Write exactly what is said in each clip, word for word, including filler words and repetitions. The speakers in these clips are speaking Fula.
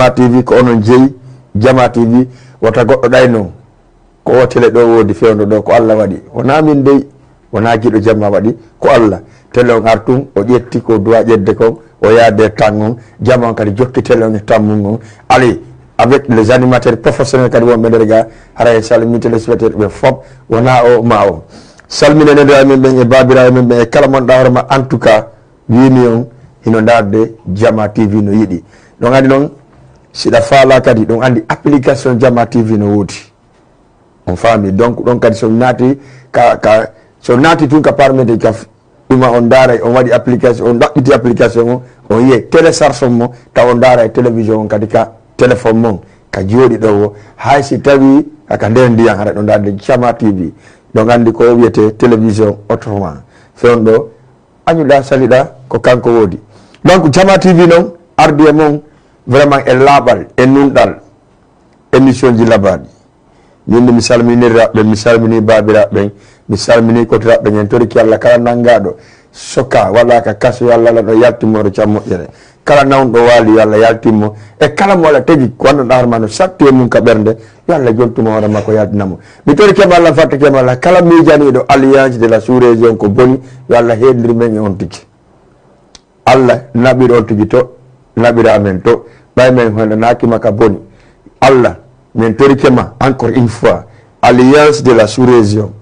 Jama T V ko onon jeyi. Jama T V, wota goɗɗo ɗay noon. Ko o tele ɗo woodi fewndo ɗo, ko Allah waɗi. Wonaa min dey, wonaa giɗo Jama waɗi, ko Allah. Tele on artun, o ƴetti ko duwa ƴedde kon, o yaade tan on, Jama on kadi jokki tele on e tammum on. Allez, avec les animateurs professionnels kadi wonɓe nder ga, hara en salmini téléspectateur ɓe fop, wonaa o ma o. Salminen e nder amen ɓen e baabiraaɓe men ɓen e kala mon ɗa hoore ma, en tout cas, wini on hino ndaarde Jama T V no yiɗi. Ɗon andi noon, siɗa faala kadi, ɗon andi application Jama T V no woodi. On faami? Donc, ɗon kadi so naati ka, ka, so naati tun ka parmete ka f-, ɗuma on ndaaray, on waɗi application, on ɗaɓɓiti application on, on yi'e télécharge mo, taw on ndaaray télévision on kadi ka téléphone mon, ka jooɗi ɗo o. Hay si tawi aka nder ndiyan, hara ɗo ndaarde Jama T V. Ɗon andi ko wiyete télévision autrement. Fewndo añuɗa, saliɗa, ko kanko woodi. Donc, Jama T V noon ardi e mon vraiment e laaɓal, e nunɗal, émission ji labaaɗi. Min de mi salminiraaɓe ɓen, mi salmini baabiraaɓe ɓen, mi salmini kotiraaɓe ɓen. En toriki Allah kala nanngaaɗo soka, waɗaaka kaso, yo Allah waɗan ɗo yaltin mo hoto can moƴƴere. Kala nawnuɗo waali, yo Allah yaltin mo. E kala mo Allah tegi ko wonno ɗahar ma no satti e mum ka ɓernde, yo Allah jontu mo hoore makko yaltina mo. Mi torike ma Allah, fattike ma Allah, kala miijaniiɗo Alliance de la Sous-Région ko boni, yo Allah heedndir men e on tigi. Allah naɓir on tigi to, naɓira amen to, ɓay men hoyɗanaaki ma ka boni. Allah, min torike ma, encore une fois, Alliance de la Sous-Région,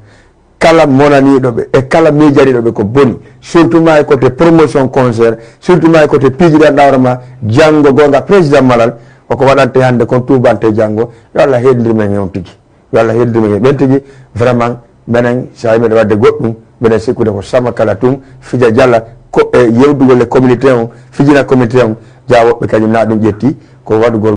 kala monaniiɗo ɓe e kala miijaniiɗo ɓe ko boni, surtout ma e côté promotion concert, surtout ma e côté piijiɗan ɗawra ma, janngo goonga président Malal, koko waɗante hannde kon tuubante janngo, yo Allah heedndir men e on tigi. Yo Allah heddu men e ɓen tigi. Vraiment, menen, so a meɗa waɗde goɗɗum, mbeɗen sikkude ko Sama Kala tun, fija jala, ko e yewtugol e communauté on, fijina communauté on, jaa woɓɓe kañum na ɗum ƴetti, ko waɗugol